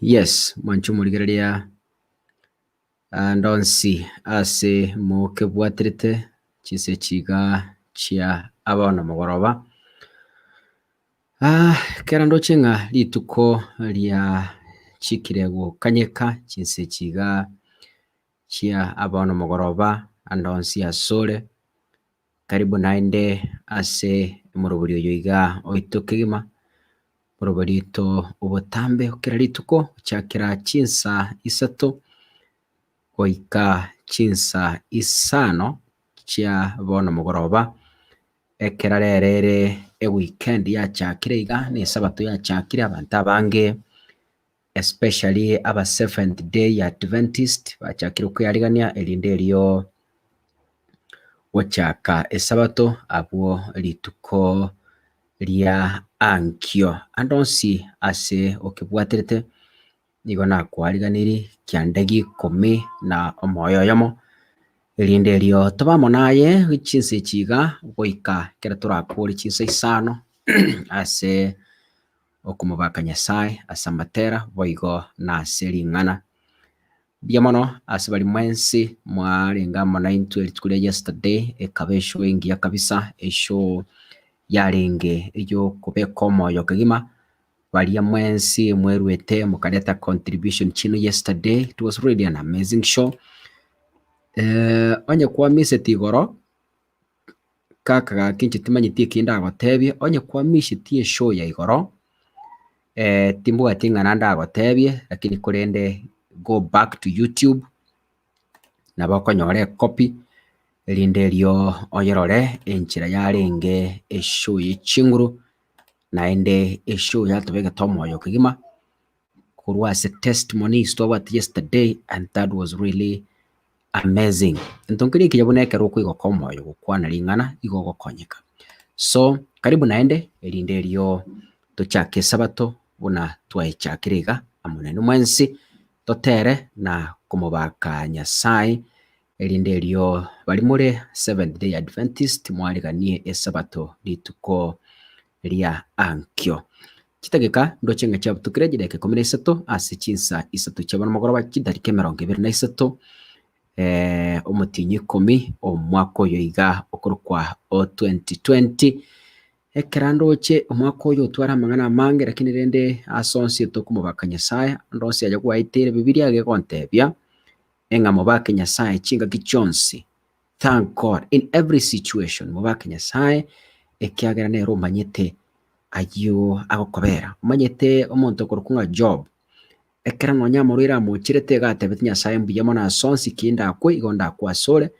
Yes, mwanche omorigereria ande onsi ase mokebwaterete chinse echi iga chia abono mogoroba. Ekero ndoche ng'a rituko riachikire gokanyeka chinse echi iga chia abono mogoroba ande onsi asore, karibu naende ase omorobori oyo iga oito kegima, omorobori oito obotambe kera rituko gochakera chinsa isato goika chinsa isano chia bono mogoroba, ekero rero ere eweekend yachakire iga na esabato yachakire abanto abange especially aba seventh day adventist bachakire koyarigania erinde erio gochaka esabato abwo rituko ria ankio. Ande onsi ase okebwaterete nigo nakwariganirie kianda gia ikomi na omoyo oyomo, erinde erio tobe amo naye chinsa echi iga goika ekero torakore chinsa isano ase okomobaka Nyasae ase amatera boigo na ase ring'ana. Mbuya mono ase baria mwensi mwarenge amo naintwe rituko ria yesterday, ekaba eshow engiya kabisa, eshow yarenge eyokobeka omoyo kegima, baria mwensi mwerwete mokareta contribution chiaino yesterday, it was really an amazing show. Onye kwamiseti igoro. Kaka gaki inche timanyeti eki ndagotebie, onye kwamisheti eshow ya igoro, timbwati ng'a ndagotebie lakini korende go back to youtube, nabo okonyora ecopy, erinde erio oyerore enchera yarenge eshow ye chinguru, naende eshow yatobegete omoyo kegima, korwa ase testimonies twabwate yesterday and that was really amazing. Egento nkeria ekiya buna ekero okoigoka omoyo gokwana ring'ana igo ogokonyeka. So karibu naende erinde erio tochake esabato buna twayechakire iga amo nainwe mwensi, totere na komobaka Nyasaye erinde erio baria more Seventh Day Adventist mwariganie esabato rituko ria ankio. Chidakika ndoche ng'a chiabutukire chidakika ikomi na isato ase chinsa isato chia bono mogoroba chidarika emerongo ebere na isato, omotienyi ikomi omwaka oyo iga okorokwa o 2020, ekero ndoche omwaka oyo otware amang'ana amange lakini rende ase onsi tokomobaka Nyasaye, ande onsi aye gwaeteire bibilia iga egontebia, eng'a mobake Nyasaye chingaki chionsi, thank God in every situation, mobake Nyasaye ekiagera nere omanyete ayio agokobera. Omanyete omonto okorokwa ng'a Job, ekero nonya amorwaire amocherete iga atebetie Nyasaye mbuya mono ase onsi ki ndakwe igo ndakwe asore,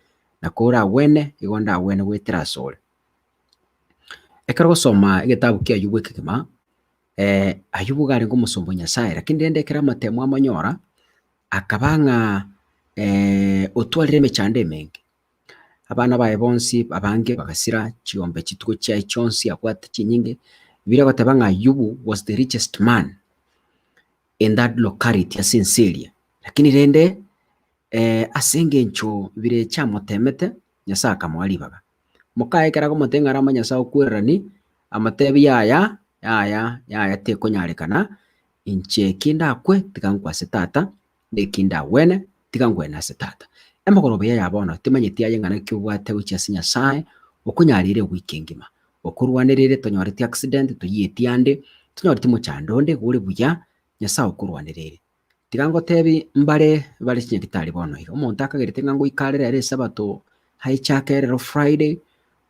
na koragwene igo ndagwene goetera asore. Ekero ogosoma egetabu kia Ayubu ekegima, Ayubu iga arenge omosomba o Nyasaye, lakini rende ekero amatemo amonyora, akaba ng'a otwarire emechando emenge. Abana baye bonsi abange bagasira, chiombe chitugo chiaye chionsi abwate chinyinge, biria agoteba ng'a Ayubu was the richest man in that locality ase ense eria. Lakini rende ase engencho birecha amotemete, Nyasaye akamoa ribaga. Mokaye ekero akomotebia ng'a rama Nyasaye okwererani, amotebie yaya, yaya, yaya tekonyarekana, inche eki ndakwe tiga nkwe ase tata, na eki ndagwene, tiga ngwene ase Tata. Emegoroba eye ya bono timanyeti aye ng'a naki obwate gochia ase Nyasae, okonyareire ewiki engima. Okorwanerere tonyoreti accident, toyieti ande, tonyoreti mochando onde, igo ore buya, Nyasae okorwanerere. Tiga ngotebi mbare bare chinyagitari bono iga, omonto akagerete ng'a ngoika are rero esabato aichake rero Friday,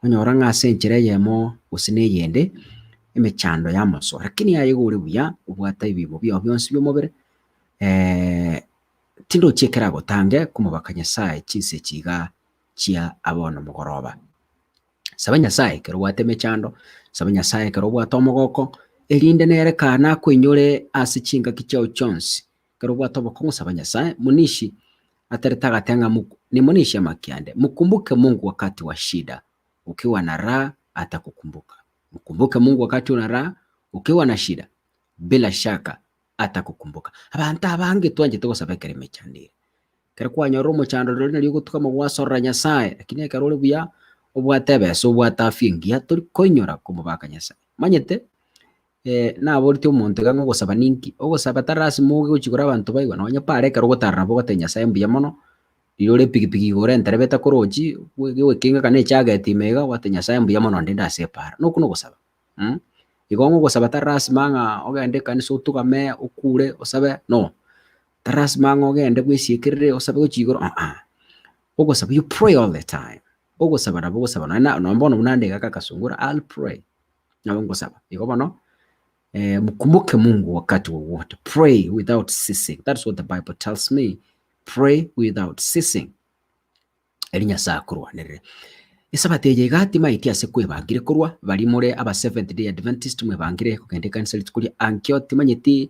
onyora ng'a ase enchera eyemo gose na eyende, emechando yamosoa. Lakini aye igo ore buya, obwate ebiimo biao bionsi bia omobere, tindochi ekero agotange komobaka Nyasaye chinsa echi igaa chia abono mogoroba. Saba Nyasaye ekero obwate emechando, saba Nyasaye ekero obwate omogoko, erinde nere kaa nakoinyore ase chingaki chiao chionsi. Ekero obwate obokong'u saba Nyasaye, munishi aterete agateba ng'a mo nimunishi amakiande, mkumbuke Mungu wakati wa shida, ukiwa na raha atakukumbuka. Mkumbuke Mungu wakati una raha, ukiwa na shida, bila shaka atagokumboka. Abanto abange twanchete gosaba ekero emechando ere. Ekero kwanyorire omochando rirorio nario ogotugama gwasorora Nyasaye, lakini ekero ore buya, obwate ebesa, obwate afya engiya, tori koinyora komobaka Nyasaye. Omanyete, naboretie omonto iga ng'a ogosaba ninki? Ogosaba tari lasima oge gochia kore abanto baigwe, nonye pare ekero ogotara nabo ogotebia Nyasaye mbuya mono, riria ore epikipiki iga orentere etakorochi, goekenga kana echageti ime iga, ogotebia Nyasaye mbuya mono ndinde ase epara, nokwo nogosaba. Igo ng'ogosaba tari lasima ng'a ogende ekanisa otugame, okure, osabe, no. Tari lasima ng'a ogende bwesiekerere osabe gochia igoro aa. Ogosaba you pray all the time, ogosaba nabo ogosaba nonye na nonye bono buna nde iga kakasungura I'll pray, nabo ngosaba. Igo bono mkumbuke Mungu wakati wowote, pray without ceasing, that's what the bible tells me, pray without ceasing. Erio Nyasae akorwanerere. Esabato eye iga timaeti ase kwebangire korwa, baria more aba Seventh Day Adventist mwebangire kogenda ekanisa rituko ria ankio, timanyeti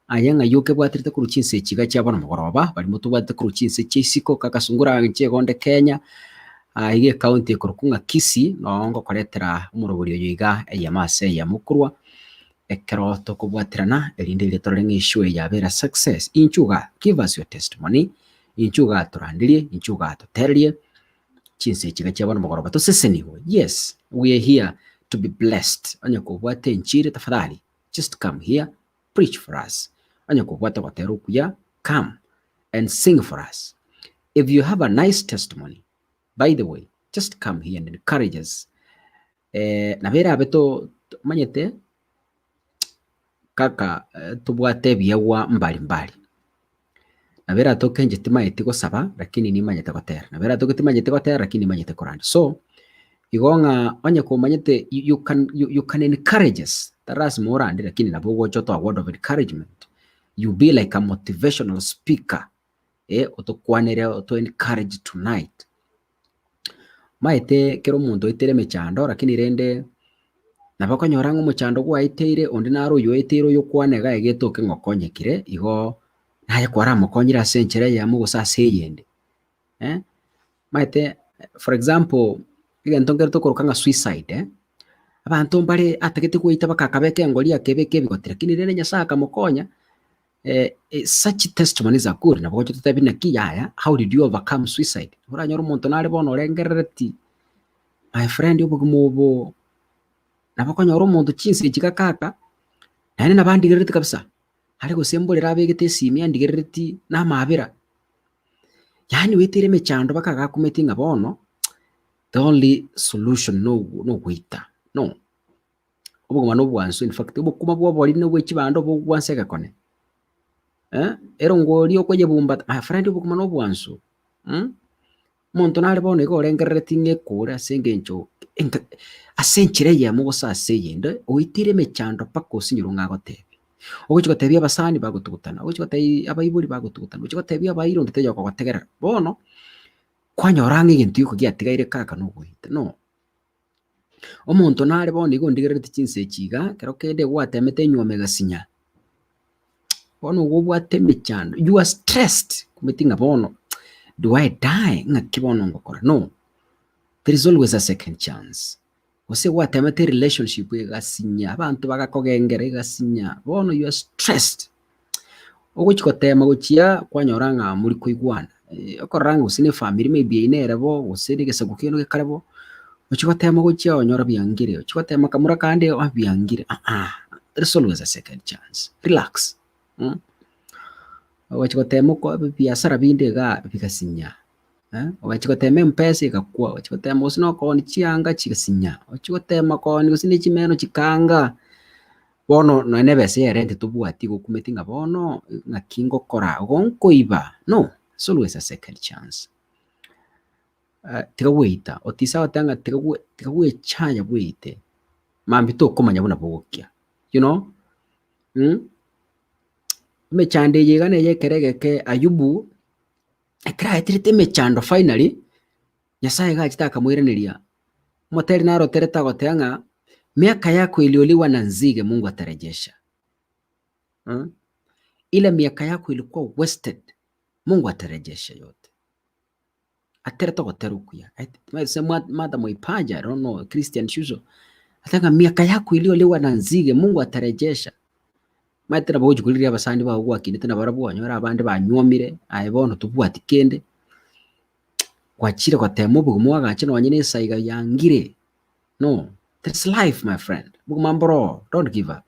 aye ng'ai okebwaterete korwa chinsa echi iga chia bono mogoroba, baria motobwatete korwa chinsa chia isiko kakasungura inche igo onde Kenya, iga ecounty ekorokwa ng'a Kisii, noo ngokoretera omorobori oyo iga eyemo ase eyemo korwa, ekero tokobwaterana erinde erio torore ng'a eshow eye yabera success. Inchuo igaa, give us your testimony. Inchuo gatoranderie, inchuo gatotererie, chinsa echi iga chia bono mogoroba tosesenigwe. Yes, we are here to be blessed. Onye kobwate enchiri tafadhali, just come here, preach for us. Onye kobwate ogotera okuya, come and sing for us. If you have a nice testimony, by the way, just come here and encourage us. Eh, nabo erabe to omanyete kaka tobwate ebiegwa mbari mbari. Nabo eratoke inche timanyeti gosaba lakini nimanyete gotera, nabo eratoke timanyeti gotera lakini nimanyete koranda. So, igo ng'a onye komanyete you you can you you can encourage us, tari lasima orande lakini nabo ogocha otoa word of encouragement, you be like a motivational speaker eh, otokwanere oto encourage tonight. Omanyete ekero omonto oeteire emechando lakini rende nabo okonyora ng'a omochando gwaeteire onde naro oyoeteire oyokwana iga egetoke ng'a okonyekire igo naye kwaramokonyire ase enchera eyemo gose ase eyende eh. Omanyete for example egento nkere tokoroka ng'a suicide eh, abanto mbare atagete goita mpaka akabeka engori akebeka ebigoti lakini rende Nyasaye akamokonya Such testimonies are good, nabo ogocha totebi naki yaya, how did you overcome suicide? Oranyore omonto nare bono orengerereti, my friend obogima obo, nabo okonyora omonto chinsa echi gakaka, naende nabo andigerereti kabisa, are gose mborere abegete esimi andigerereti na amabera, yaani oeteire emechando mpaka agakumeti ng'a bono, the only solution nogoita, no. Obogima na obwansu in fact obokima bwa obori na obwe chibando bogwansa egekone, erongo eria okoyebumbata my friend obogima na obwansu omonto nare bono iga orengerereti ng'a ekore ase eng'encho enga ase enchera eyemo gose ase eyende, oitire emechando mpaka osinyirwe ng'a agotebie. Ogochi gotebia abasani bagotugutana, ogochi gotebia abaibori bagotugutana, ogochi gotebia abairi onde taiyo okogotegerera. Bono, kwanyora ng'a egento gioka giatigaire kaka na ogoita no. Omonto nare bono iga ondigerereti chinsa echi iga, ekero kende gwatemete enywomo egasinya, bono igo obwate emechando, you are stressed, omanyete ng'a bono do I die, ng'aki bono ngokora, no, there is always a second chance. Gose gwatemete erelationship egasinya, abanto bagakogengera egasinya, bono you are stressed. Ogochi gotema gochia kwanyora ng'a mori koigwana, okorora ng'a gose na efamiri maybe eyio nere bo, gose na egesaku kende gekare bo, ochie gotema gochia onyore biangire, ochie gotema kamura kande oh biangire aa, there is always a second chance, relax ogochi gotema oko ebiasara binde igaa bigasinya. Ogachia gotema mpesa egakwa, ogachia gotema gose na okoonia chianga chigasinya, ochia gotema koonia gose ne chimeno chikaanga, bono nonye na ebesa ya erent tobwati igo okumeti ng'a bono ng'aki ngokora, igo nkoiba, no, it's always a second chance. Tiga gweita, otise agoteba ng'a tiga gwe tiga gwechaya bweite, mambia tokomanya buna bogokia, you know Emechando eye iga neye ekero egeke Ayubu, ekero aeterete emechando finally, Nyasaye iga achete akamoiraneria, omoteri naroterete agoteba ng'a miaka yako iliyoliwa na nzige Mungu atarejesha, ile miaka yako ilikuwa wasted Mungu atarejesha yote. Aterete ogotera okuya, ase Martha Moipaja, I don't know, Christian Shuzo, ateba ng'a miaka yako iliyoliwa na nzige Mungu atarejesha. Omanyete nabo ogochia korigereria abasani bao gwakinete nabarabwo onyore abande banywomire, aye bono tobwati kende, gwachire gotema obogima oagache nonye na esaiga yangire, no, there is life my friend, obogima mboro oo, don't give up.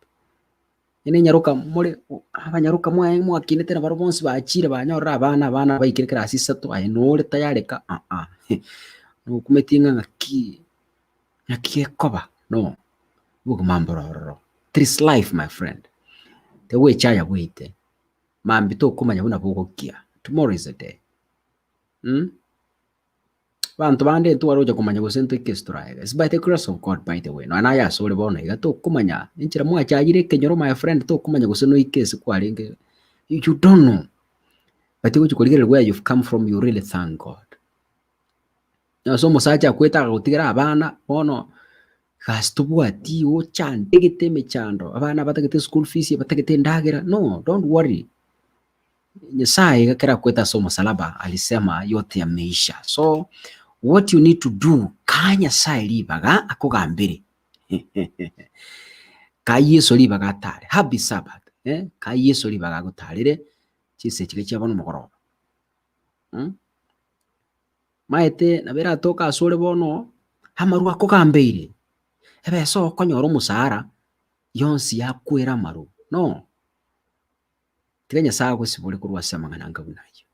Onye nenyaroka more abanyaroka mwaye mwakinete nabarabwo bonsi bachire banyorire abana, abana baikire class isato aye nore tayari ka aa, nokumeti ng'a ng'aki ng'aki gekoba no, obogima mboro ororo. There is life my friend, tegwechaya bweite, mambia tokomanya buna bogokia, tomorrow is a day. Abanto bande ntware gocha komanya gose ntoike ase toraege. It's by the grace of God by the way, nonya naye ase ore bono iga tokomanya, enchera mwachagire ekenyoro my friend tokomanya gose noike ase kwarenge, you don't know. But ogochia korigereria where you've come from you really thank God. Ase omosacha akwete akagotigera abana, bono gasi tobwati ochandegete emechando, abana batagete school fees, batagete endagera, no don't worry. Nyasaye iga ekero akwete ase omosalaba alisema yote yameisha. So what you need to do, kaa Nyasaye ribaga akogambere. Kaa Yeso ribaga atare. Happy Sabbath. Eh? Kaa Yeso ribaga agotarere chinsa echi chia bono mogoroba. Mm? Maete nabo eratoke asore bono amarwa akogambeire. Ebesa okonyora omosara yonsi yakwera amarwa. No. Tiga Nyasae agosibore korwa ase amang'ana anga buna ayio.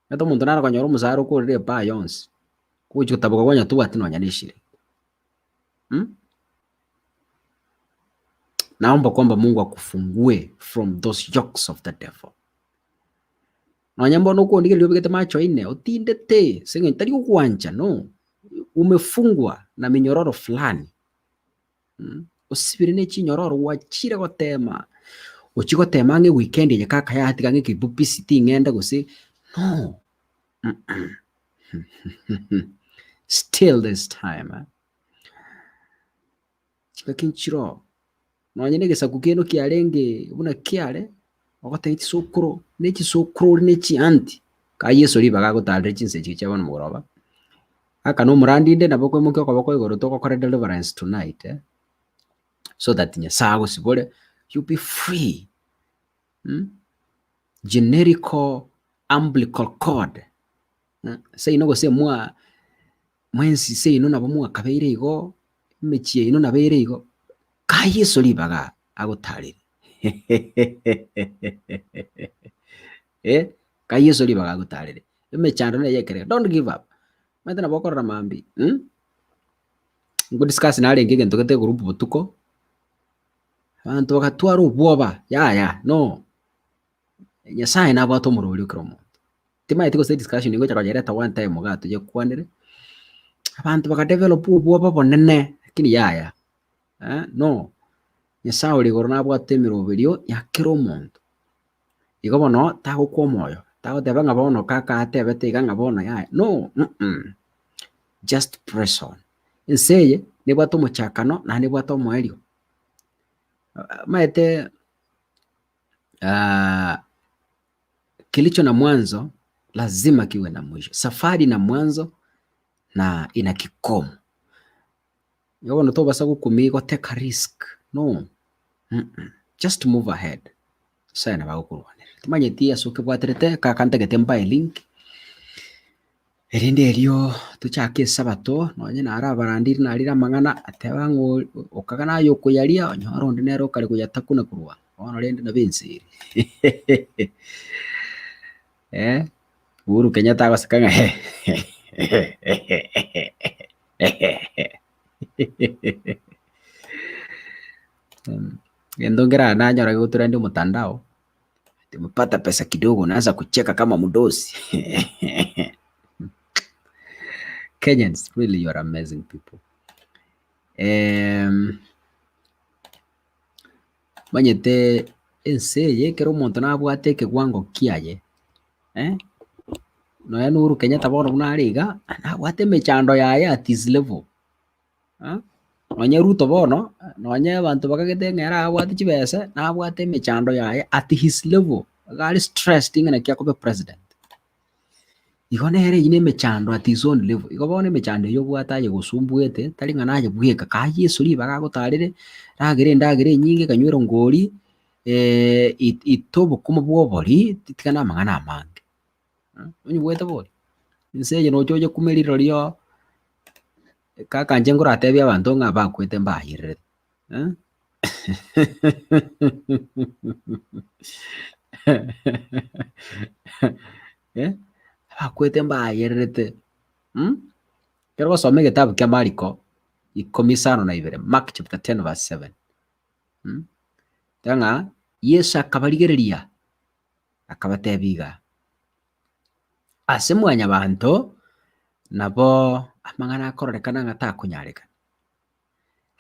Omanyete omonto nare konyora omosara okorire ebaa yonsi, ogochia gotaboka kwanya tobwati nonya na eshiringi mh. Naomba kwamba Mungu akufungue from those yokes of the devil. Nonya mbono okondigereria obegete macho ine, otindete ase eng'encho tari ogwancha no, umefungwa na minyororo fulani. Osibire ne chinyororo gwachire gotema, ochie gotema ang'e weekend eye kaka yatiga ang'e kebubisi ting'enda gose no still this time eh. Chingaki nchiroo, nonye na egesaku kende kiarenge buna kiare, ogotebia chisokoro, ne chisokoro ore ne chianti, kaa Yeso ribaga agotarire chinsa echi chia bono mogoroba, Aka nomorandi inde nabo okoimokia okoboko igoro togokora deliverance tonight eh, so that Nyasaye agosibore you be free mh, generical umbilical cord seino gose mwa mwensi seino nabo mwakabeire igo, emechie yaino nabo ere igo, kaa Yeso ribaga agotarere eh, kaa Yeso ribaga agotarere, emechando neye ekerega, don't give up, omanyete nabo okorora mambia mh, nko discuss narenge egento gete egroup botuko, abanto bagatwara obwoba yaya no, Nyasaye nabwate omorwori o kera omonto. Timanyeti gose ediscussion ngocha koyereta one time igaa toyekwanere, abanto baka develop obwoba obonene lakini yaya no, Nyasaye ore igoro nabwate emeroberio ya kera omonto. Igo bono tagokwa omoyo, tagoteba ng'a bono kaka atebete iga ng'a bono yaya, no just press on. Ense eye nebwate omochakano naende nebwate omoerio. Omanyete kilicho na mwanzo lazima kiwe na mwisho, safari ina mwanzo na ina kikomo. Igo bono tobasa gokumia igo take a risk no, just move ahead, Nyasaye nabo agokorwanerera. Timanyeti ase okebwaterete kaka ntagete mbae link, erinde erio tochake esabato nonye naro abarandiri narire amang'ana ateba ng'a okaga naye okoyaria onyore onde nere okare koyatakuna korwa bono rende nabo ense ere eh. Uhuru Kenyatta agoseka ng'a Gento nkere aa nanyora gegotura ndi omotandao, ati umepata pesa kidogo unaanza kucheka kama mdosi Kenyans really you are amazing people. Omanyete ense eye ekero omonto nabwate ekewango kiaye nonya na Uhuru Kenyatta bono buna are iga, nabwate emechando yaye at his level nonye Ruto bono, nonye abanto bakagete ng'a ere abwate chibesa, nabwate emechando yaye at his level, iga are stressed ng'a naki akoba president. Igo nere eyio na emechando at his own level. Igo bono emechando eyio obwate aye gosumbuete, tari ng'a naye bweka, kaa Yeso ribaga agotarere, ragera endagera enyinge, kanywa erongori, ita obokumu bwa obori, tiga na amang'ana amange. Onyigwete bori? Ense eye nocha oyekume rirorio, kaka inche nkoratebie abanto ng'a bakwete mbayererete. Abakwete mbayererete, Ekero ogosoma egetabu kia Mariko ikomi isano na ibere, Mark chapter ten verse seven, teba ng'a Yeso akabarigereria akabatebia iga, ase mwanyabanto nabo amang'ana akororekana ng'a takonyarekana.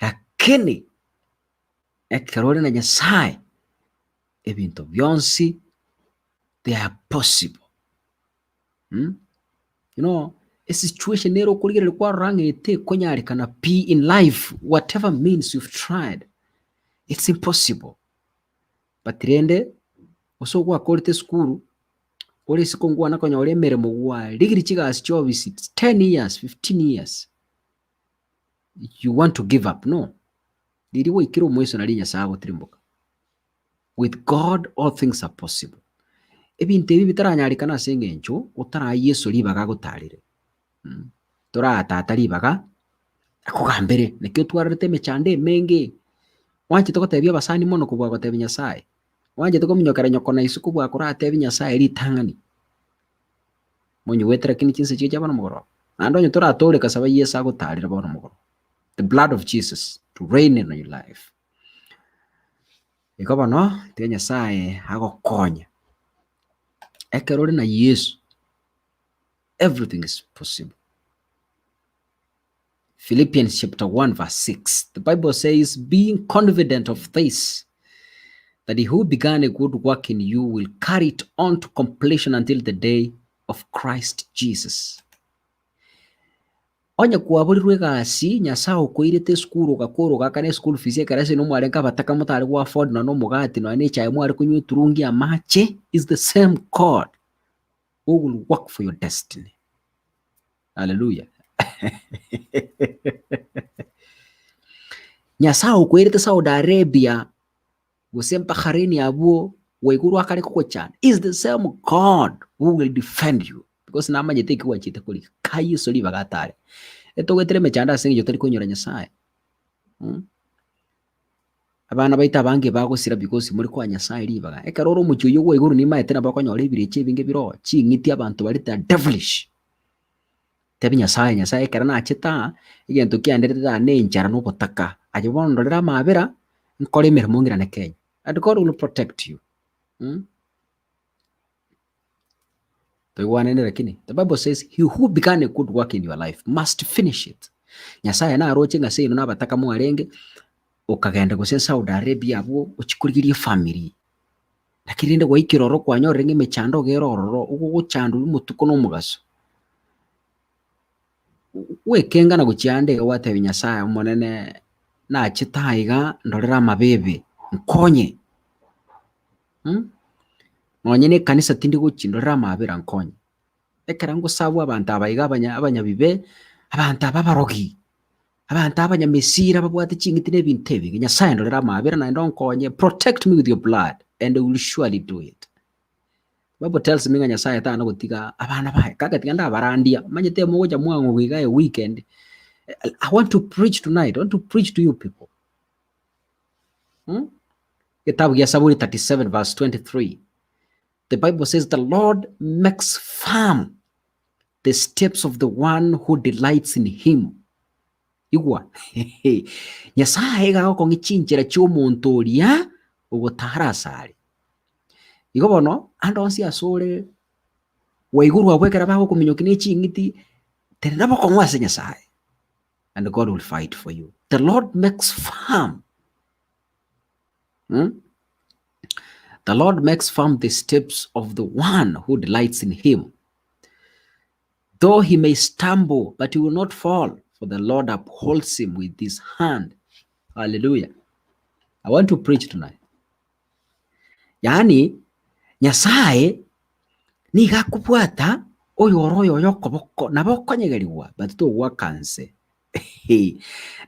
Lakini ekero ore na Nyasaye, ebinto bionsi they are possible. You know, esituation nere okorigereria kwarora ng'a etekonyarekana pi in life, whatever means you've tried, it's impossible. But rende, gose gwakorete esukuru, ore isiko nkwana konyora emeremo gwarigirie chigasi chiofisi ten years, 15 years. you want to give up no, riria gwaikire omoiso nario Nyasaye agotirimboka. With God all things are possible. Ebinto ebi bitaranyarekana ase eng'encho otaraa Yeso ribaga agotarere, toraa tata ribaga akogambere, naki otwarerete emechando emenge, oanchete gotebia abasani mono kobua gotebia Nyasaye, oanchete kominyokera nyoko na iso kobua koratebie Nyasaye ritang'ani. Monyigwete lakini chinsa chiria chia bono mogoroba. Naende onye toratooreka saba Yeso agotaarere bono mogoroba. The blood of Jesus to reign in your life. Igo bono tiga Nyasaye agokonye. Ekero ore na Yeso, everything is possible. Philippians chapter 1 verse 6. The Bible says, being confident of this, that he who began a good work in you will carry it on to completion until the day of Christ Jesus. Onye kwaborirwe egasi, Nyasae okoirete esukuru ogakora ogakana eschool fees ekero ase inwe mwarenge abataka motare go afford nonya na omogati nonya na echae mware konywa eturungi amache, is the same God who will work for your destiny. Haleluya. Nyasae okoirete Saudi Arabia gose Bahrain abwo gwaigurwe akare kogochanda is the same God who will defend you because namanyete eki gwachete korigia ka Yeso ribaga atare. Etogoetera emechando ase eng'encho tari konyora Nyasae. Mm. Abana baito abange bagosira because more koa Nyasae ribaga. Ekero ore omochie oyio gwa igoro nimaete nabo okonyora ebirecha ebinge bire oo, ching'iti abanto bare they are devilish. Tebia Nyasae, Nyasae ekero nachete aa, egento kianderete aa na enchara na obotaka, aye bono ndorere amaabera, nkore emeremo ng'irane Kenya. And God will protect you. Mm. Toigwanene lakini, the Bible says, he who began a good work in your life must finish it. Nyasaye naroche ng'a seino na abataka mwarenge, okagenda gose Saudi Arabia abwo, ochie korigeria efamiri. Lakini rende gwaikire ororo kwanyorire ng'a emechando iga ere ororo, ogochandwa omotuko na omogaso. Gwekengana gochia ande iga gwatebia Nyasaye omonene, nachete aiga ndorere amabebe, nkonye. Nonye na ekanisa tindi gochia ndorere amabera nkonye. Ekero ngosabwa abanto aba iga abanya abanyabibe, abanto aba abarogi, abanto abanyamesira babwate ching'iti na ebinto ebinge, Nyasaye ndorere amabera naende onkonye, protect me with your blood and I will surely do it. Bible tells me ng'a Nyasaye tana gotiga abana baye, kaka tiga ndabarandia, omanyete mogocha mwang'u iga eweekend, I want to preach tonight, I want to preach to you people. Getabu gia Saburi 37 verse 23. The Bible says the Lord makes firm the steps of the one who delights in him. Igwa, Nyasaye iga agokong'ia chinchera chi'omonto oria ogotara asare. Igo bono, ande onsi asore waigurwa abwo ekero bagokominyokia ne ching'iti, tenena bokong'u ase Nyasaye, and God will fight for you. The Lord makes firm. Hmm? The Lord makes firm the steps of the one who delights in him. Though he may stumble, but he will not fall, for the Lord upholds him with his hand. Hallelujah. I want to preach tonight. Yaani, Nyasaye nigo akobwata oyore oyoyo okoboko, nabo okonyegerigwa but togoaka nse.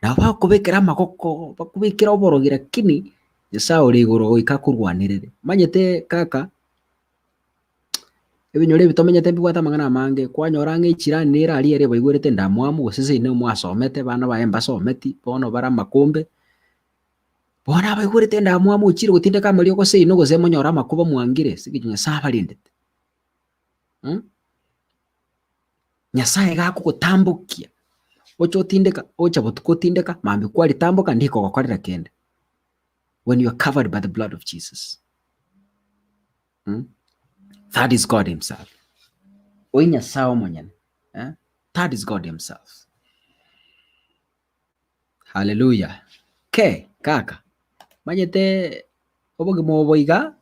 Nabo bagokobekera amagoko, bakobekere oborogi lakini Nyasaye ore igoro goika akorwanerere. Omanyete kaka, ebinyoro ebi tomenyete mbibwate amang'ana amange, kwanyora ng'a echirani nere aria ere baigwerete endamwamu gose seino mwasomete abana baye mbasometi, bono bare amakombe, bono abaigwerete endamwamu ochire gotindeka amariogo seino gose monyore amakuba mwangire ase eng'encho Nyasaye abarendete. Nyasaye iga akogotambokia, oche otindeka, ocha botuko otindeka, mambia kwaritamboka ndikogokorera kende, when you are covered by the blood of Jesus. That is God himself. Oyio Nyasaye omonyene, eh, that is God himself. Hallelujah. Ke, kaka, manyete obogima obo iga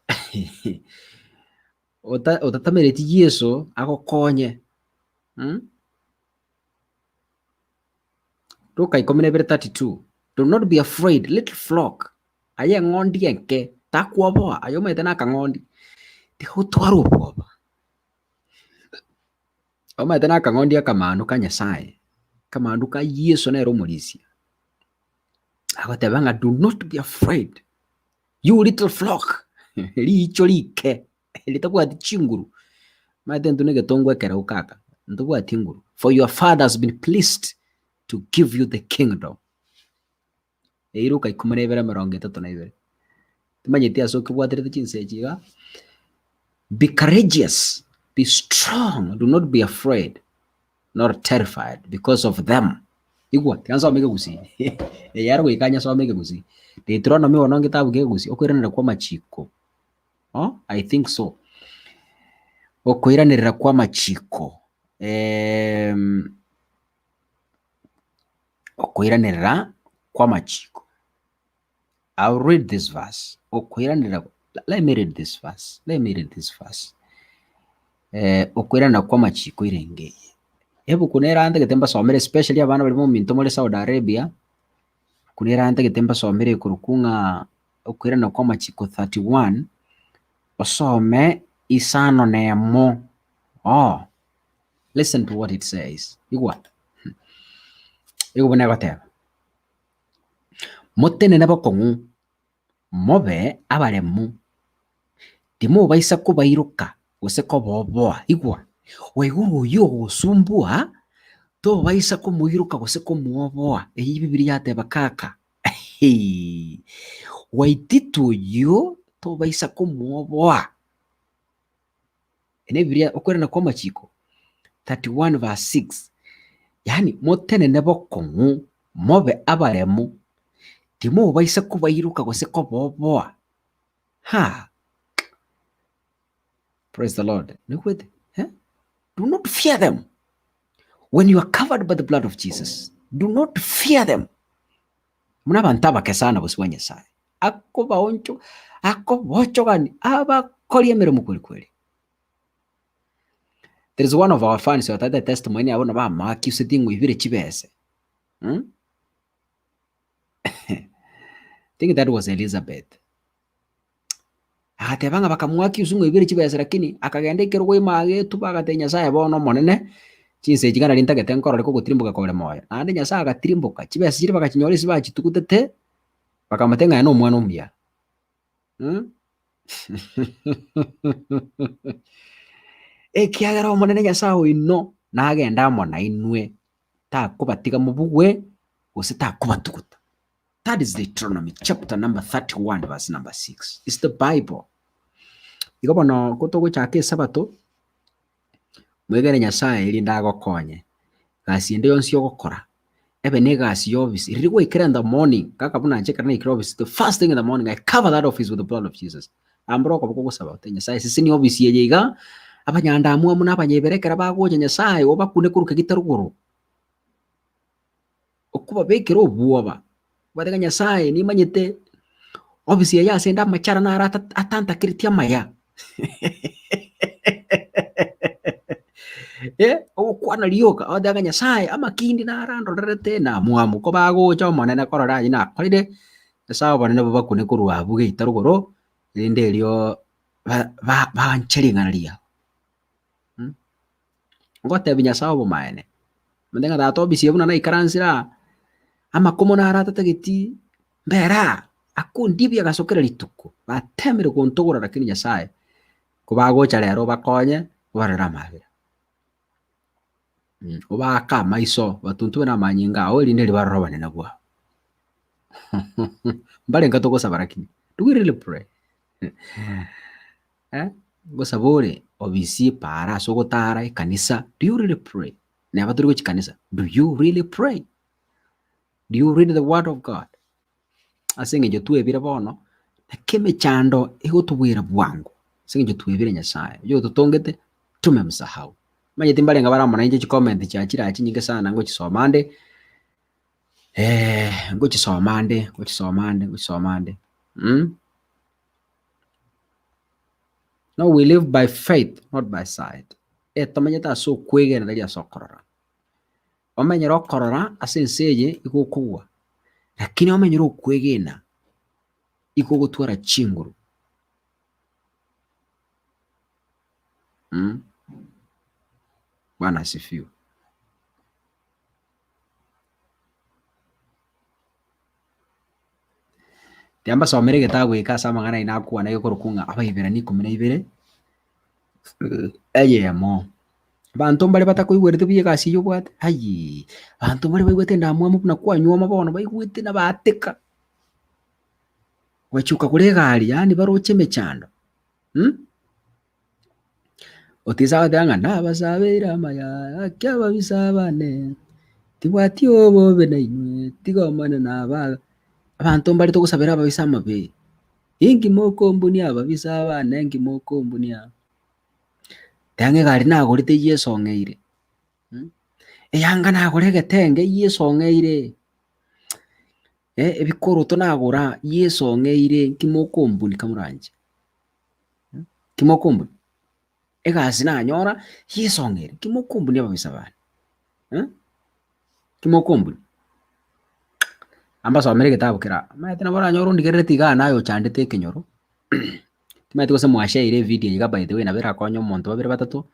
ota otatamereti Yeso agokonye mh. Luka ikomi na ibere 32, Do not be afraid, little flock, aye eng'ondi enke, takwoboa, aye omanyete na akang'ondi, tiga gotwara obwoba. Omanyete na akang'ondi akamanu ka Nyasaye, akamanu ka Yeso nere omorisia, agoteba ng'a do not be afraid, you little flock, riicho rike ritabwati chinguru, omanyete intwe na egetongwa ekereu kaka, ntobwati nguru, for your father has been pleased to give you the kingdom. Eyio Luka ikomi na ibere emerongo etato na ibere. Timanyeti ase okebwaterete chinsa echi iga. Be courageous, be strong, do not be afraid nor terrified because of them. Igwa, tiga nsome ekegusii. Eye ere goika nyesome ekegusii. Deuteronomy bono ngetabu kia ekegusii, okoiraneria kwa amachiko. Oh, I think so. Okoiranerera kwa amachiko. Okoiranerera kwa amachiko. I'll read this verse. Okoiranerera, let me read this verse. Let me read this verse. Eh, okoiranerera kwa amachiko irenge eye. Ebuku nere antagete mbasomere especially abana baria mominto more Saudi Arabia, ebuku nere antagete mbasomere ekorokwa ng'a okoirana kwa amachiko 31, osome isano na emo. Oh, listen to what it says. Igwa. Igo buna egoteba. Motenene bokong'u, mobe abaremu, timobaisa kobairoka gose koboboa. Igwa, oigure oyio ogosumbua, tobaisa komoiroka gose komwoboa. Eyio Bibilia yateba kaka, waititwe oyio tobaisa komwoboa. Ere Ebibilia okoirana kwa amachiko 31 verse 6, yaani motenene bokong'u, mobe abaremu, timobaisa kobairoka gose koboboa. Ha! Praise the Lord. Noigwete? Eh? Do not fear them. When you are covered by the blood of Jesus, do not fear them. Buna abanto abake sana bosio bwa Nyasaye. Akobaoncho, akobochogani, abakoria emeremo kweri kweri. There is one of our fans otagete testimony yabo nabo amaacuseti ng'a oibire chibese mh, I think that was Elizabeth. Agateba ng'a bakamoaccuse ng'a oibire chibesa lakini akagenda ekerogo ime agetuba agatebia Nyasaye bono omonene, chinsa echi nari ntagete nkorore kogotirimboka kore moyo. Naende Nyasaye agatirimboka, chibesa chiria bagachinyora ase bachitugutete, bakamotebia ng'a aye nomwana omuya. Ekiagera Omonene Nyasae oino nagende amo nainwe, takobatiga mobugwe, gose takobatuguta. That is Deuteronomy chapter number 31 verse number 6. It's the Bible. Igo bono ko togochaka esabato, mwegene Nyasaye erinde agokonye, gasi ende yonsi ogokora, ebe na egasi ya office, riria gwaikire in the morning, kaka buna inche ekero naikire office, the first thing in the morning I cover that office with the blood of Jesus. Ambora okoboko ogosaba ote Nyasaye sesenia office eye iga, abanyandamwamu na abanyebere ekero bagocha Nyasaye obakune korwa kegita rogoro. Okobabekera obwoba, obate ng'a Nyasaye nimanyete office eye ase ende amachara naro ata atantakereti amaya eh, ogokwana rioka ogoteba ng'a Nyasaye amakindi naro andorerete namwamu, ko bagocha omonene korora aywo nakorire, Nyasaye obonene bobakune korwa abwo geita rogoro, erinde erio ba- ba- banche ring'ana riao. Ngotebia Nyasae obomaene, omanyete ng'a tata obisie buna naikaransire aa, amakomo naro atatageti mbere aa, akondibia agaso kera rituko, batemire gontogora lakini Nyasaye kobagocha rero obakonye, obarore amabera. Obaake amaiso, batuntube na amanyinga ao erinde riria barore obonene bwao. Mbarenge togosaba lakini, do we really pray? Eh, ngosaba ore obisi epaara ase ogotara ekanisa, do you really pray? Neba tori gochia kanisa, do you really pray? Do you read the word of God? Ase eng'encho twebire bono, naki emechando egotobwera bwango, ase eng'encho twebire Nyasaye, oyio ototongete tumemsahau. Omanyete mbarenge bare amo nainche chicomment chiachire aa chinyinge sana ngochisoma ande, ngochisoma ande, ngochisoma ande, ngochisoma ande mh. No we live by faith not by sight. Eh, tomenyete ase okwegena tari ase okorora. Omenyere okorora ase ense eye igo okogwa, lakini omenyere okwegena igo ogotwara chinguru. Mh. Bwana asifiwe. Tiga mbasomere egetabu eke ase amang'ana ayio nakwana gekorokwa ng'a Abaibirania ikomi na ibere, eyemo. Abanto mbare batakoigwereti buya egasi eywo obwate, ayii, abanto mbare baigwete endamwamu buna kwanyuoma bono baigwete nabaateka, gwachia okagora egari yaani baroche emechando mh. Otise agoteba ng'a nabasabeire amaya, gaki ababisa abane, tibwati obobe nainwe, tiga Omonene abaga. Abanto mbare togosabera ababisa amabe, inki mokombunia ababisa abane inki mokombunia? Teba ng'a egari nagorete eyio esong'eire, eyanga nagora egetenge eyio esong'eire, ebikoroto nagora eyio esong'eire inki mokombunia kamoranche. Timokombunia, egasi nanyora yesong'ere, timokombunia ababisa bane eh, timokombunia. Ambasomere egetabu kere aa, omanyete nabo oranyore ondigerereti igaa naye ochandete ekenyoro, timanyeti gose mwashaire evideo eye iga by the way nabo erakonye omonto babere batato,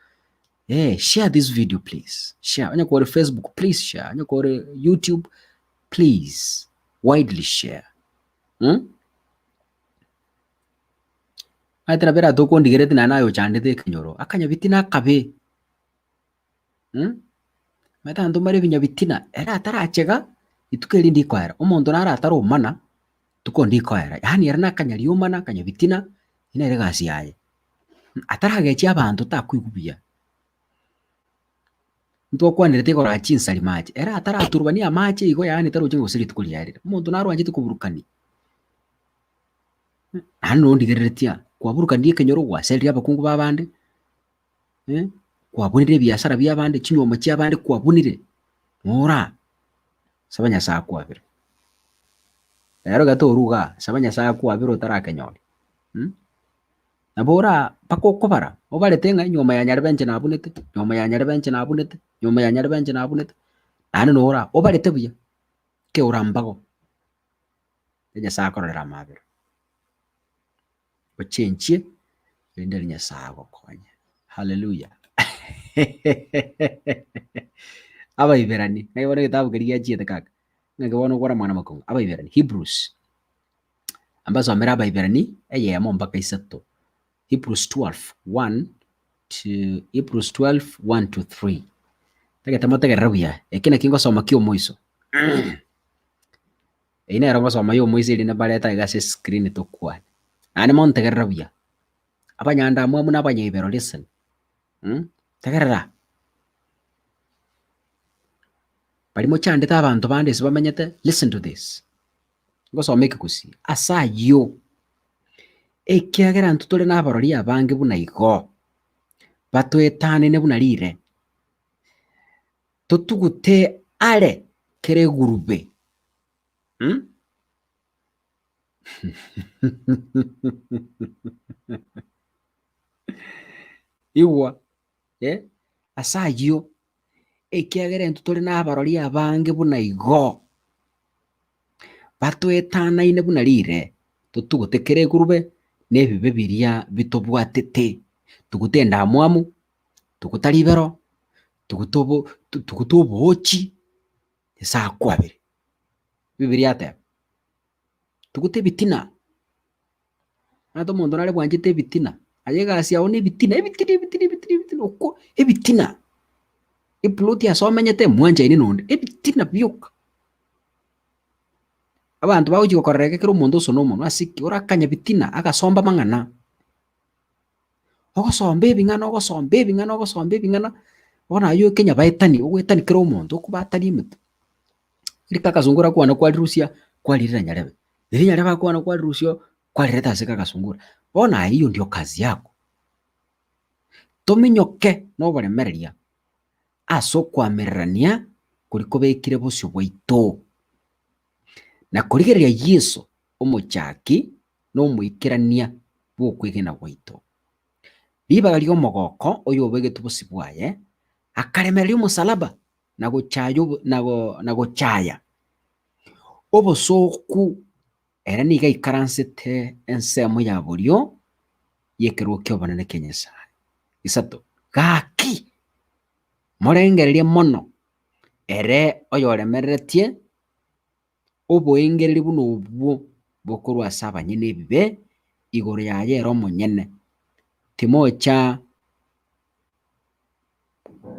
eh share this video please, share, onye kore Facebook please share, onye kore YouTube please widely share mh. Omanyete nabo eratoke ondigereti naende naye ochandete ekenyoro, akanyabitina akabe mh, omanyete abanto mbare ebinyabitina, ere atarachega, rituko erio ndikoera, omonto naro ataromana, rituko ndikoera, yaani ere nakanyariomana, akanyabitina, eywo nere egasi yaye, ataragechia abanto takoigwa buya. Ntwakwanerete igoro aa chinsari mache, ere ataraturubania amache igo yaani taroche ng'a gose rituko riarire, omonto naro oanchete koburukania. Naende nondigereretie aa, kwaburukanirie ekenyoro gwaseririe abakungu ba abande, kwabunire ebiasara bia abande, chinyomba chia abande kwabunire, ng'ora saba Nyasaye akwabere. Rero ekero torwa igaa, saba Nyasaye akwabere otarakenyora nabo ora mpaka okobara, obarete ng'a enyomba ya nyarebe inche nabunete, enyomba ya nyarebe inche nabunete, enyomba ya nyarebe inche nabunete, naende nora obarete buya, keura mbago. Nyasae akororera amabera, ochenchie erinde aria Nyasae agokonye. Haleluya! Abaiberani, naki bono egetabu keria giachiete kaka, ng'aki bono okora mwana mokongu, Abaiberani, Hebrews, ambasomere Abaiberani eyemo mpaka isato, Hebrews 12, 1 to Hebrews 12, 1 to 3. Ntagete motegerere buya, eke naki ngosoma kia omoiso. Eyio nero ngosoma ya omoiso erinde mbarete aiga ase escreen tokwane. Naende montegerere buya. Abanyandamwamu na abanyaibero listen, tegerera. Baria mochandete abanto bande ase bamenyete listen to this. Ngosoma ekegusii, ase ayio, ekiagera intwe tore nabarori abange buna igo, batoetanene buna rire, totugute are kera egurube. Igwa, eh, ase ayio, ekiagera intwe tore nabarori abange buna igo, batoetanaine buna rire, totugute kera egurube, na ebibe biria bitobwatete, tugute endamwamu, tuguta ribero, tuguta obo tuguta oboochi, Nyasae akwabere. Bibilia yateba, tuguta ebitina, omanyete omonto nare bwanchete ebitina, aye egasi yago na ebitina ebitina ebitina ebitina ebitina okwo ebitina, eploti ase omenyete mwanchaine na onde, ebitina bioka. Abanto bagochia gokorora iga kera omonto osone omonwe ase ki? Orakanye bitina, agasomba amang'ana. Ogosomba ebing'ana ogosomba ebing'ana ogosomba ebing'ana, bono aywo ekenyabaetani ogoetani kera omonto okobatania emetwe. Rika akasungura kwana kwarirusia kwarirera nyarebe, riria nyarebe akwana kwarirusia oo kwarireta ase kagasungura. Bono aye hiyo ndio kazi yako. Tominyoke na oboremereria ase okoamererania koria kobekire bosio bwaito, na korigereria Yeso omochaki na omoikerania bw'okwegena gwaito. Ribaga ri'omogoko oyobegetwe bosio bwaye, akaremereria omosalaba na gochaya obo na go na gochaya obosooku, ere nigo aikaransete ensemo ya borio y'ekerogo ki'obonene kia Nyasae. Isato, gaki, morengererie mono ere oyoremereretie oboengereri buna obwo bokorwa ase abanyene ebibe igoro yaye ere omonyene, timocha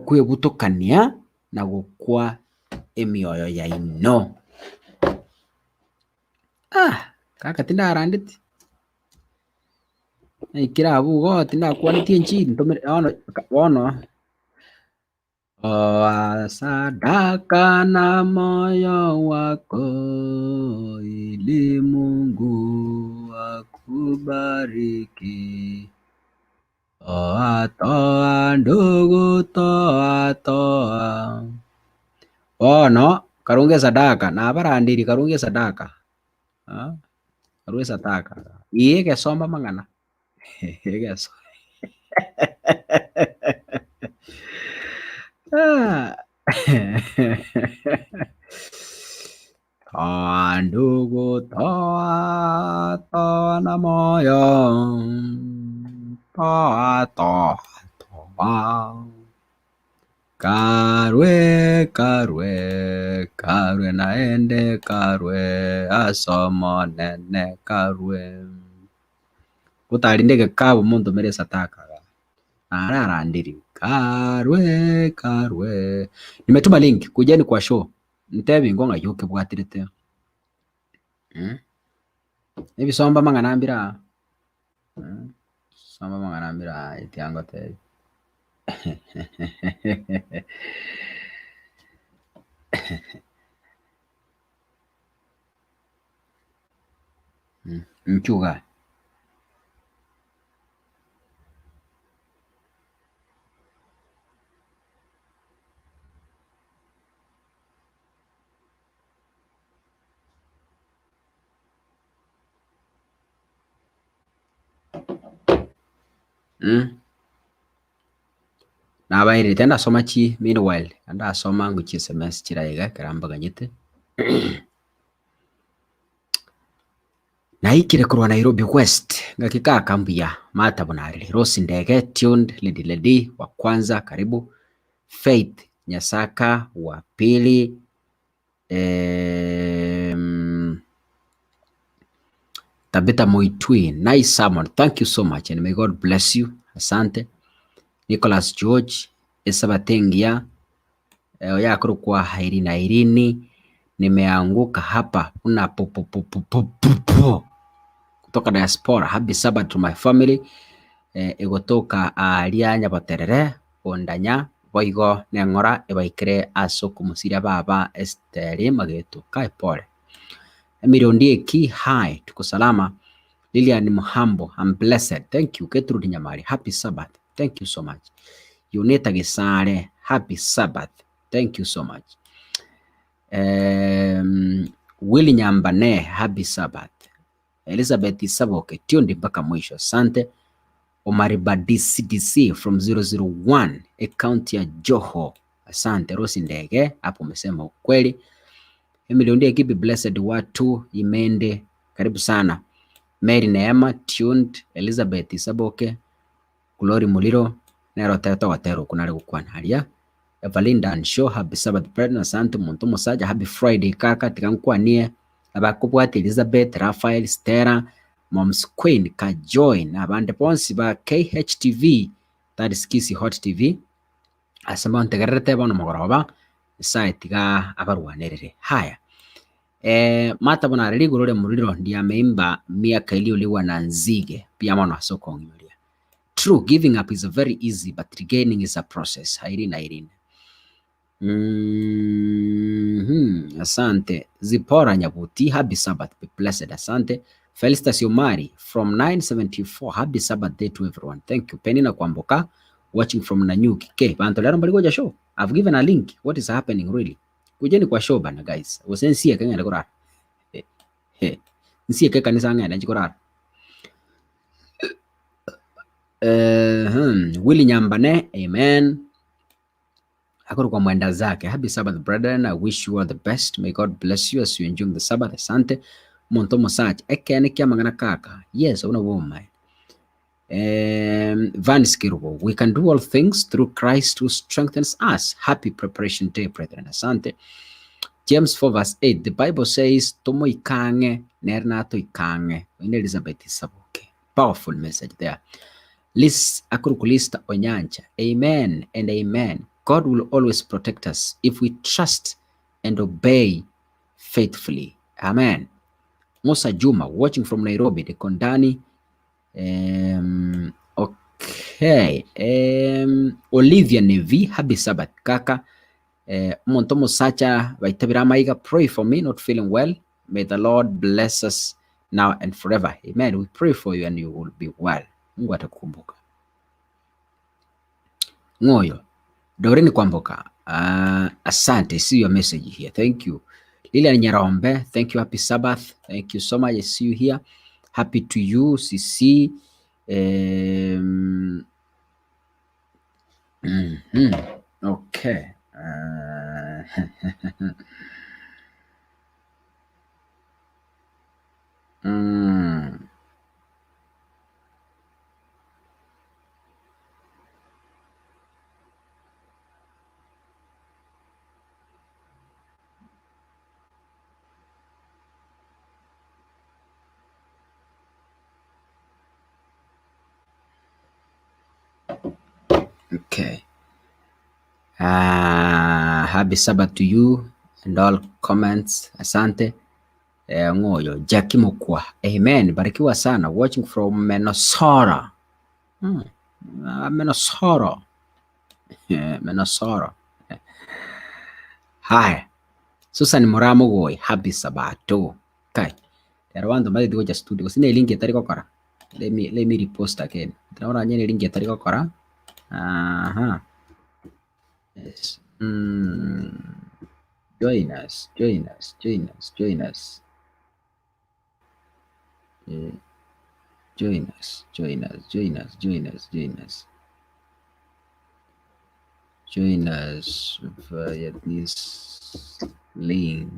kwebutokania na gokwa emioyo yaino. Ah! Kaka tindarandeti, naikire abwo igo tindakwaneti enchiri ntomere bono bono Toa sadaka na moyo wako ili Mungu akubariki. Toa toa ndugu toa toa. Bono karunge esadaka nabarandirie karunge esadaka ah, karue esadaka ee egesomba amang'ana egeso Toa ndugu toa, toa na moyo, toa toa toa. Karwe karwe karwe naende karwe ase Omonene karwe. Otarinde egekabu montomere esataka igaa. Nararandirie karwe karwe. Nimetuma link kujeni kwa show. Ntebi ingo ng'ai okebwaterete ebisomba amang'ana mbire aa ebisomba amang'ana mbire aa tiga ngotebi inchuo igaa. Nabairete ndasoma chi meanwhile, ndasoma ngochia sms chire iga ekero mbaganyete. Naikire korwa Nairobi West, ngaki kaka mbuya, Martha Bunariri, Rose Ndege, Tuned, Lady Lady wa kwanza karibu, Faith Nyasaka wa pili, Tabitha Moitui, nice sermon, thank you so much and may God bless you, asante. Nicholas George, esabato engiya, oyo akorokwa Irene Irene, nimeanguka hapa buna pupupupupupu kutoka diaspora, happy sabbath to my family. Egotoka aaria Nyaboterere, Bondanya, boigo neng'ora ebaikere ase okomosiria baba Esiteri mageto. Kae pole. Emily Ondieki, hi, tuko salama. Lilian Muhambo, I'm blessed. Thank you. Gertrude Nyamari, happy Sabbath. Thank you so much. Yunita Gesare, happy Sabbath. Thank you so much. Willy Nyambane, happy Sabbath. Elizabeth Isaboke, tuned mpaka mwisho. Asante. Omariba DCDC from 001 ekaunti ya Joho. Asante Rosi Ndege, hapo umesema ukweli. Emily Ondieki, be blessed watu Imende, karibu sana. Mary Neema, tuned. Elizabeth Isaboke, Glory Muliro, nere otebete ogotera okwo nare gokwana aria. Evelyn Danshaw, happy Sabbath brethren, asante omonto omosacha, happy Friday kaka, tiga nkwanie abakobwatia Elizabeth, Raphael, Stella, Moms Queen, Kajoy, na abande bonsi ba KHTV, that is Kisii Hot TV, ase montegererete bono mogoroba, Nyasaye tiga abarwanerere. Haya, Martha buna are rigoro ria moriro ndiameimba miaka iliyoliwa na nzige, mbuya mono ase okong'inyoria. True, giving up is very easy but regaining is a process. Irene, Irene. Asante. Zipora Nyabuti, happy Sabbath, be blessed. Asante. Felicitas Omari from 974, happy Sabbath day to everyone. Thank you. Penina Kwamboka, watching from Nanyuki. Ke, banto lero mbali goja show. I've given a link. What is happening really? Kujeni kwa show bana guys. Gose nsieke ng'ende korara. Eh, eh. Nsieke kanisa ng'ende nchi korara. Willy Nyambane, amen. Akorokwa mwenda zake. Happy Sabbath brethren. I wish you all the best. May God bless you as you enjoy the Sabbath. Asante. Omonto omosacha. Ekeene kia amang'ana kaka. Yes, obwo nabwo obomaene. Vance Kerubo, we can do all things through Christ who strengthens us. Happy preparation day, brethren. Asante. James 4 verse 8, the Bible says, tomoikang'e, nere natoikang'e. Oine Elizabeth Isaboke. Powerful message there. Liz akorukulista Onyancha. Amen and amen. God will always protect us if we trust and obey faithfully. Amen. Musa Juma watching from Nairobi, the Kondani. Okay. Olivia Nevi, happy Sabbath. Kaka, omonto omosacha baitabire amaiga, pray for me, not feeling well. May the Lord bless us now and forever. Amen. We pray for you and you will be well. Mungu atakukumbuka. Ng'oyo. Doreen Kwamboka. Asante. See your message here. Thank you. Lilian Nyarombe, thank you. Happy Sabbath. Thank you so much. I see you here. Happy to you, CC. Okay. Okay. Happy Sabbath to you and all comments. Asante. Ng'oyo Jackie Mokwa. Amen. Barikiwa sana. Watching from Menosora. Menosoro. Menosoro. Haya. Susan Muramo Goi. Happy Sabato. Kai. Rero banto mbatetie gocha studio. Gose ne link etari gokora. Let me repost again. Ndĩrona onye ne link etari gokora. Aha. Yes. Join us, join us, join us, join us. Join us, join us, join us, join us, join us. Join us via this link.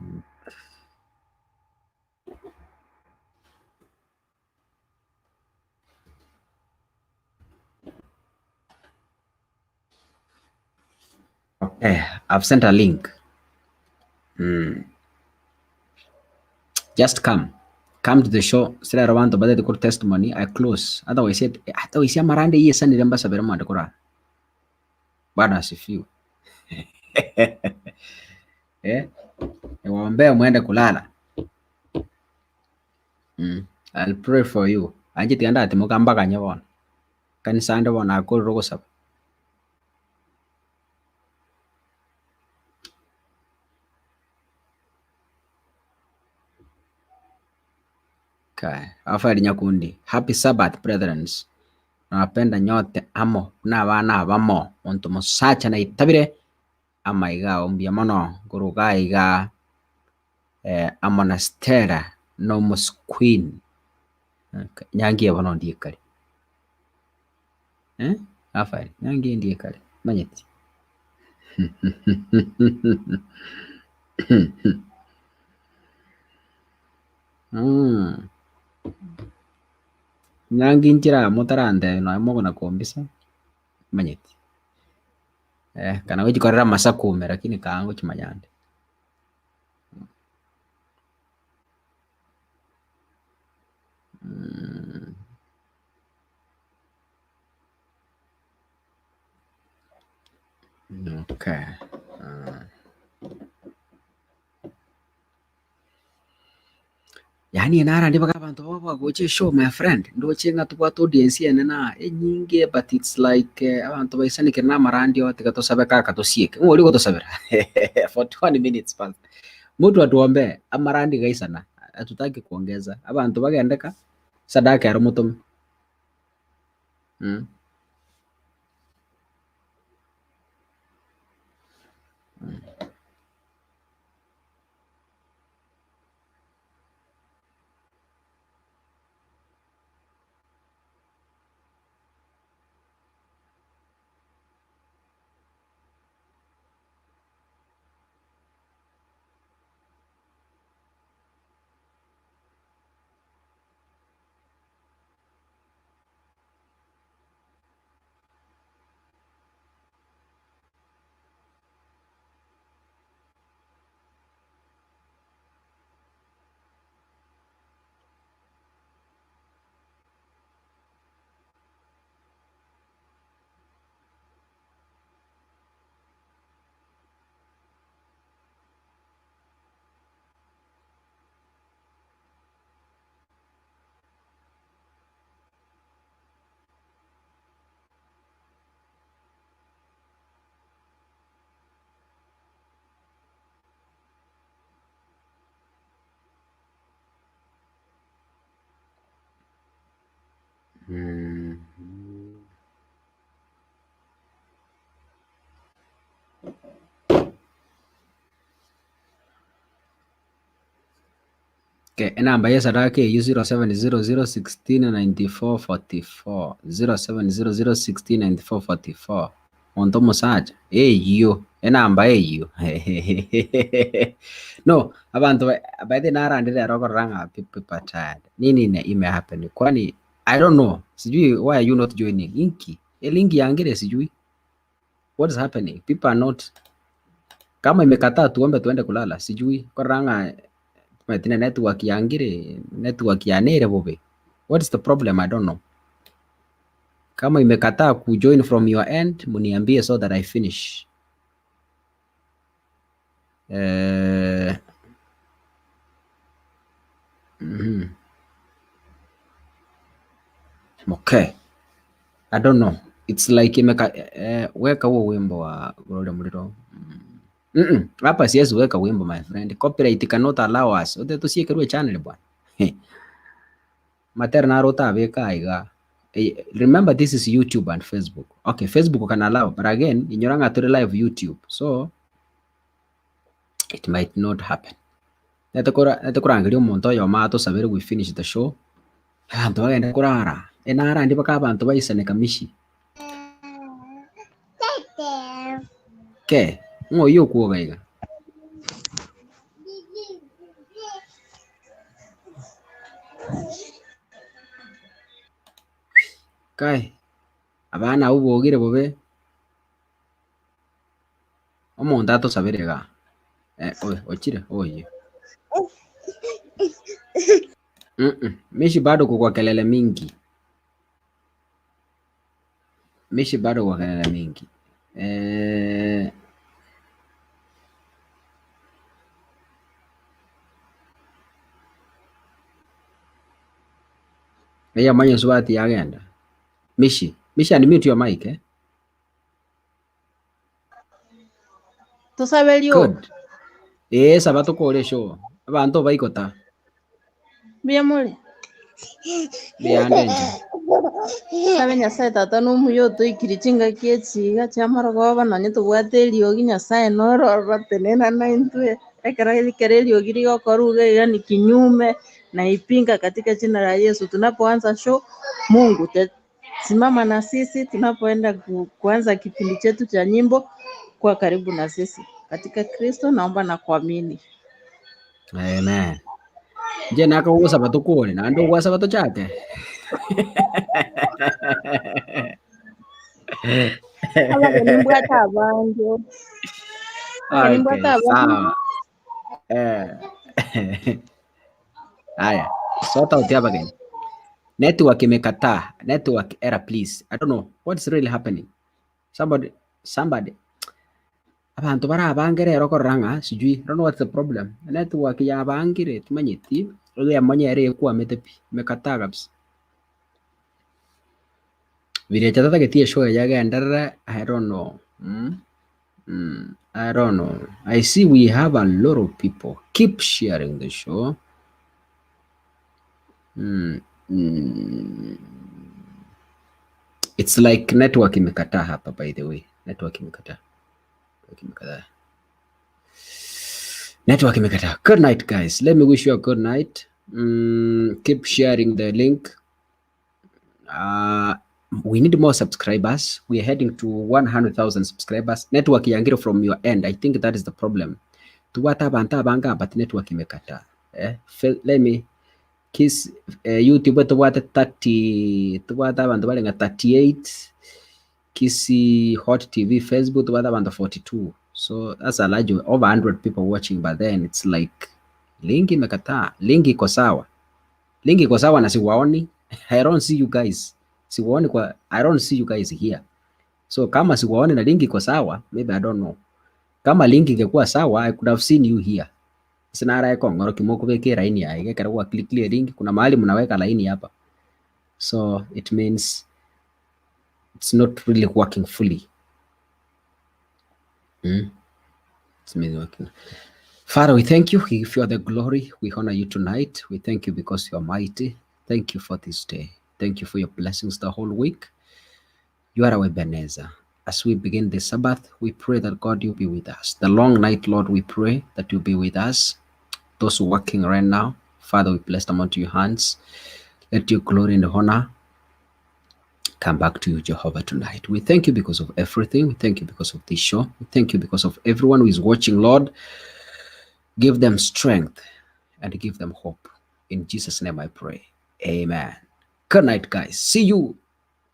Okay, I've sent a link. Just come. Come to the show. Sira rawanto baada ya testimony I close. Otherwise, otherwise amarande iye sanire mbasabere mwande kora. Bwana asifiwe. Niwaombee mwende kulala. I'll pray for you. Anjiti anda ati mukambakanye bono. Kanisa ande bono nakorire ogosaba. Okay. Rafael Nyakundi, happy Sabbath brethrens. Nawapenda nyote amo buna abana abamo. Monto mosacha naitabire amaiga ao mbuya mono nkoruga aiga eh, amo na Stella na omosqueen. Okay. Nyangi eye bono ndie kare. Eh? Rafael, nyangi eye ndie kare. Manyeti. Nyangi nchire aa motarantebia nonya mogona kombisa, manyeti. Kana gochi korera amasaku ime lakini kaa ngochimanya ande. Okay. Yaani narande mpaka abanto babo bagocha eshow my friend, ndoche ng'a tobwate audience enene aa enyinge but it's like abanto baisanekire na amarandio tiga tosabe kaka tosieke, ng'o oria ogotosabera 41 minutes past. Mtu atuombee amarandi gaisana, hatutaki kuongeza, abanto bagende ka, sadaka ero motome. Okay, enamba ya esadaka eyio 0700 16 94 44, 0700 16 94 44. Monto omosacha, eyio, enamba eyio no, abanto ba by the way narandire ero okorora ng'a people are tired. Nini ine ime happen? Kwani I don't know, sijui why are you not joining? Inki? Elink yangire sijui. What is happening? People are not kama imekataa tuombe tuende kulala sijui korora ng'a omanyete ne network yangire network yane ere bobe. What is the problem? I don't know. Kama imekataa kujoin from your end muniambie so that I finish. Eh, mhm. Okay. I don't know. It's like imeka eh, weka huo wimbo wa Gloria Muliro. Mm. Mm -mm. Hapa siwezi weka wimbo my friend. Copyright cannot allow us. Ote tusiekerwe channel bwana. Matera naro otabeka aiga. Eh, remember this is YouTube and Facebook. Okay, Facebook can allow, but again, inyora ng'a tore live YouTube. So it might not happen. Nete korangeria omonto oyomo atosabere we finish the show. Abanto bagende korara. Enarandi mpaka abanto baisane kamishi. Ke, ng'o oyio okwoga iga? Kai, abana abwo bogire bobe, omonto atosabere igaa, eh oyo ochire oyio. Mishi bado kuko kelele mingi. Mishi bado kuko kelele mingi. Eh, eyemo yensubati yagenda. Mishi. Misha unmute your mic eh. Tosabe rioka. Good. Ee saba tokore eshow. Abanto baigota. Mbuya more? Mbuya ande inche. Sabe Nyasae Tata nomuya otoikirie chingaki echi iga chiamarogoba nonye tobwate eriogi Nyasae noro ororo tenena naintwe ekero ekero eriogi rigokorwa iga iga ni kinyume naipinga katika jina la Yesu tunapoanza show Mungu te simama na sisi tunapoenda ku, kuanza kipindi chetu cha nyimbo kuwa karibu na sisi katika Kristo naomba na kuamini. Amen. Inche nakogosaba tokore naende ogwasaba tochake. Abageni mbwate abange. Abageni mbwate Okay, abange. sawa. Eh. Haya, sort out abageni. Network imekataa. Network error please. I don't know what is really happening. Somebody somebody abanto bare abange rero korora ng'a sijui I don't know what's the problem. Network yabangire timanyeti eyemo nere ekwamete pi imekataa kabisa. Birecha tatageti eshow eye egenderere I don't know mm? Mm, I don't know. I see we have a lot of people. Keep sharing the show. Mm, mm. It's like network imekataa hapa by the way. Network imekataa. Network imekataa. Network imekataa. Good night guys. Let me wish you a good night. Keep sharing the link. We need more subscribers. We are heading to 100,000 subscribers. Network yangire from your end. I think that is the problem. Tubwate abanto abange but network imekataa. Eh, let me kiss eh, YouTube tubwate 30 tubwate abanto bare ng'a 38 Kisii Hot TV Facebook tubwate abanto 42 so that's a large over 100 people watching but then it's like link imekataa link iko sawa link iko sawa na siwaoni I don't see you guys siwaoni kwa I don't see you guys here so kama siwaoni na link iko sawa maybe I don't know kama link ingekuwa sawa I could have seen you here ase naro ekong'orokia mokobeka eraini yaye iga ekero gwa click link kuna mahali mnaweka laini hapa so it means it's not really working fully mm. It's really working. Father, we thank you. We give you all the glory. We honor you tonight. We thank you because you are mighty. Thank you for this day. Thank you for your blessings the whole week. You are our Ebenezer. As we begin the Sabbath, we pray that God, you be with us. The long night, Lord, we pray that you be with us. Those who are working right now, Father, we bless them unto your hands. Let your glory and honor come back to you, Jehovah, tonight. We thank you because of everything. We thank you because of this show. We thank you because of everyone who is watching, Lord. Give them strength and give them hope. In Jesus' name I pray. Amen. Good night, guys. See you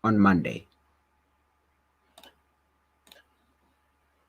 on Monday.